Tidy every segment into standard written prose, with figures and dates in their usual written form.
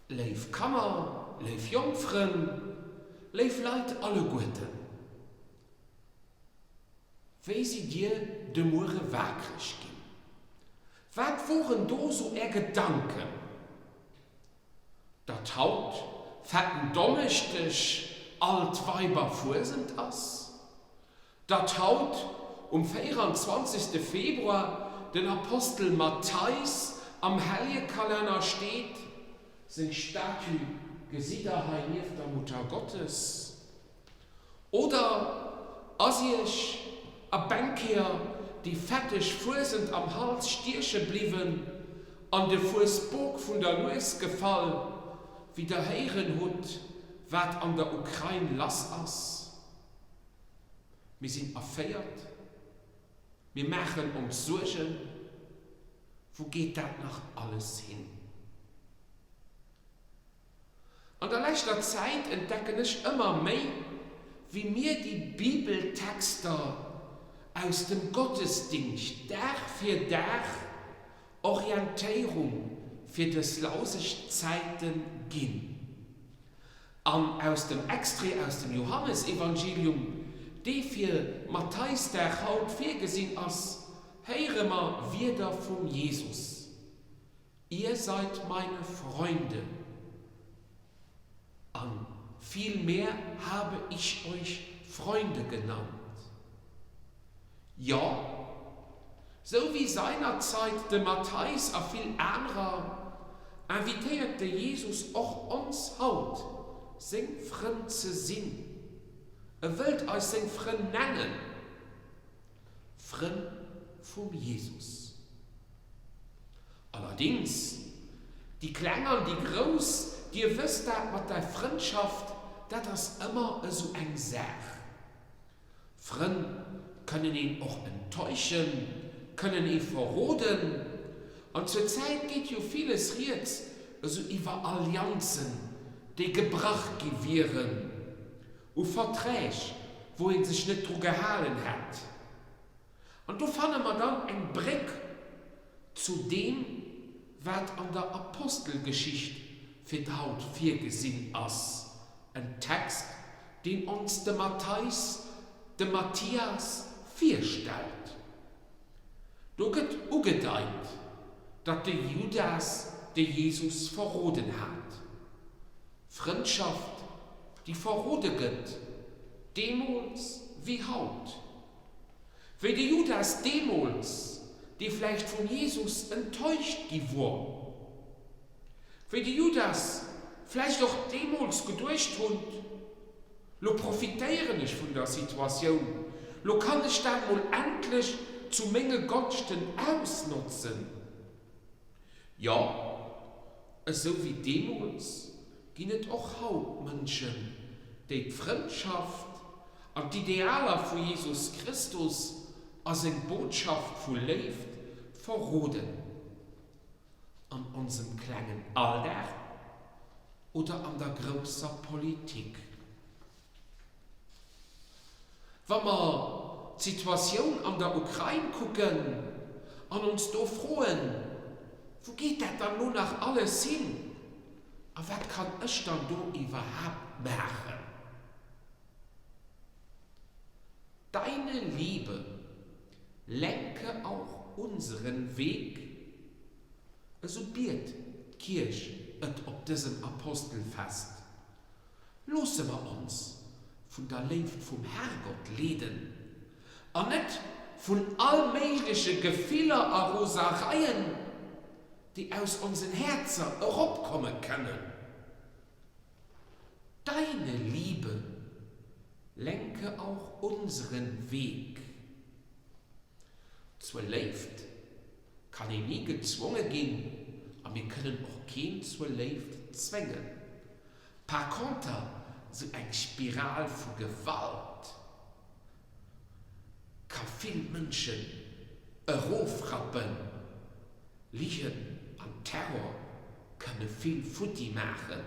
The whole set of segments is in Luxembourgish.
Léif Kanner, léif jonk Frënn, léif Leit alleguerten. Wéi sidd dir de Muere waakreg ginn? Wat woren do sou är Gedanken? Datt haut fetten Donneschdeg Altweiberfuesent ass? Datt haut um 24. Februar den Apostel Matthäus am Helljekalenner steet, seng Statue gesitt der hei nieft der Muttergottes? Oder ass iech ab eng Kéier déi fetteg Fuesent am Hals stieche bliwwen an de Fuesbok vun der Nues gefall, wéi der héieren hutt, wat an der Ukrain lass ass? Mir sinn erféiert, mir maachen ons Suergen, wou geet dat nach alles hin? An der leschter Zäit entdecken ech ëmmer méi, wéi mir déi Bibeltexter aus dem Gottesdingscht Dag fir Dag Orientéierung fir dës lauseg Zäite ginn. An aus dem Extrait aus dem Johannesevangelium, dee fir Matthäusdag haut virgesinn ass, héiere mer Wierder vum Jesus, Ihr seid meine Freunde an vielmehr habe ich euch Freunde genannt. Jo, sou wéi seinerzeit de Matthäus a vill anerer, invitéiert de Jesus och ons haut, seng Frënn ze sinn. E wëllt eis seng Frënn nennen, Frënn vum Jesus. Allerdings, déi Kleng an déi Grouss, dir wësst dat mat der Frëndschaft, dat ass ëmmer esou eng Saach. Frënn kënnen een och enttäuschen, kënnen ee verroden. An zur Zäit geet jo villes rieds esou iwwer Allianzen, déi gebrach gi wieren, u Verträg, wou ee sech net dru gehalen hätt. An do fanne mer dann eng Bréck zu deem, wat an der Apostelgeschicht fir d'haut virgesinn ass, en Text, deen ons de Matthäus, de Matthias virstellt. Do gëtt ugedeit, datt de Judas de Jesus verroden hat. Frëndschaft, déi verrode gëtt, deemools wéi haut. Wéi de Judas deemools, dee vläicht vum Jesus enttäuscht gi wor. Wéi de Judas vläicht och deemools geduecht hutt, Lo profitéieren ech vun der Situatioun, lo kann ech dat mol endlech zu menge Gonschten ausnotzen. Jo, esou wéi deemools ginn et och haut Mënschen, déi d'Frëndschaft an d'Idealer vu Jesus Christus a seng Botschaft vu Léift verroden. An onsem klengen Alldag oder an der grousser Politik. Wa mer d'Situatioun an der Ukrain kucken an ons do froen, Wou geet dat dann elo nach alles hin a wat kann ech dann do iwwerhaapt maachen? Deine Liebe lenke auch unseren Weg, esou biet d'Kierch et op dësem Apostelfest. Loosse mer ons vun der Léift vum Herrgott leeden an net vun all méigleche Gefiller a Rosereien, déi aus onsen Häerzer eropkomme kënnen. Deine Liebe lenke auch unseren Weg. Zur Léift kann een ni gezwonge ginn a mir kënnen och keen zur Léift zwéngen. Par conter sou eng Spiral vu Gewalt ka vill Mënschen erofrappen, Ligen an Terror kënne vill futti maachen.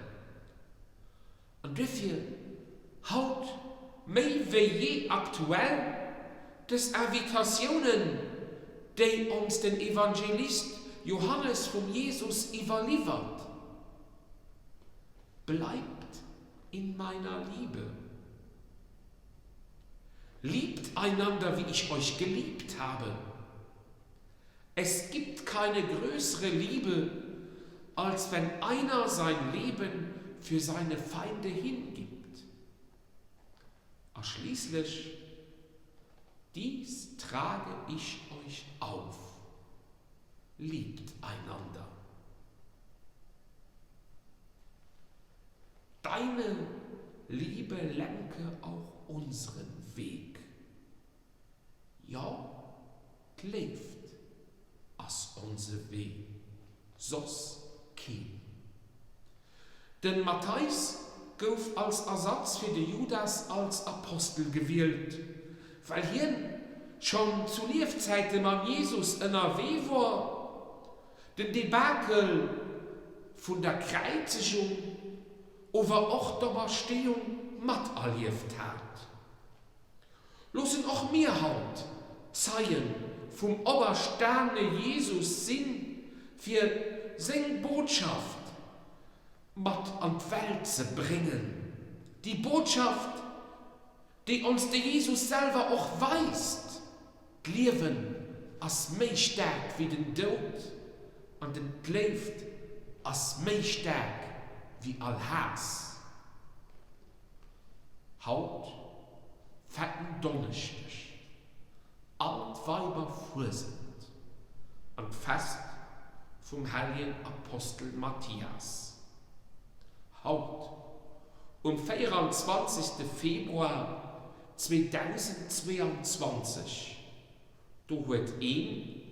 An duerfir haut méi wéi jee aktuell dës Invitatiounen, déi ons den Evangelist Johannes vum Jesus iwwerliwwert. Bleibt in meiner Liebe. Liebt einander, wie ich euch geliebt habe. Es gibt keine größere Liebe, als wenn einer sein Leben für seine Feinde hingibt. A schließlich, dies trage ich euch auf, liebt einander. Deine Liebe lenke auch unseren Weg. Jo, d'Léift ass onse Wee, soss keen. Den Matthäus gouf als Ersatz fir de Judas als Apostel gewielt, well hien schonn zu Liefzäite mam Jesus ënnerwee wor, den Debakel vun der Kräizegung ower och d'Opersteeung materlieft hat. Loossen och mir haut Zeie vum operstane Jesus sinn, fir seng Botschaft mat an d'Welt ze bréngen, déi Botschaft, déi ons de Jesus selwer och weist, D'Liewen ass méi staark wéi den Doud an den d'Léift ass méi staark wéi all Haass. Haut, fetten Donneschdeg, Altweiberfuesent an d'Fest vum helljen Apostel Mathias. Haut, um 24. Februar 2022, do huet een,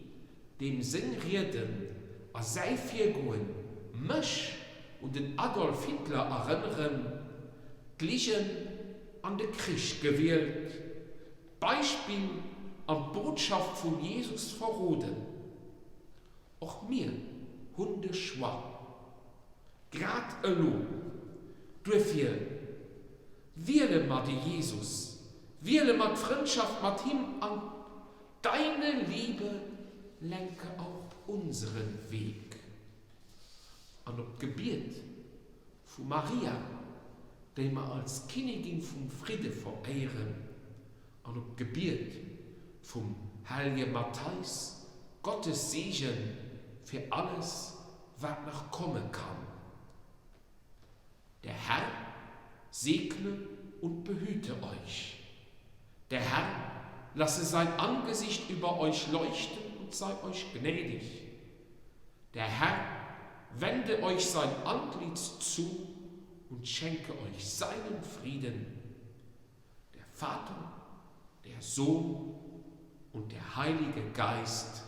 deem seng Rieden a säi Virgoen mech un den Adolf Hitler erënneren, d'Ligen an de Krich gewielt, d'Beispill an d'Botschaft vum Jesus verroden. Och mir hunn de Choix. Grad elo. Duerfir wiele mer de Jesus, wiele mer d'Frëndschaft mat him an Deine Liebe lenke auch unseren Weg. An op d'Gebiet vu Maria, déi mer als Kinnigin vum Fridde veréieren, an op d'Gebiet vum hellje Matthäus Gottes Seege fir alles wat nach komme kann. Der Herr segne und behüte euch. Der Herr lasse sein Angesicht über euch leuchten und sei euch gnädig. Der Herr wende euch sein Antlitz zu und schenke euch seinen Frieden. Der Vater, der Sohn und der Heilige Geist.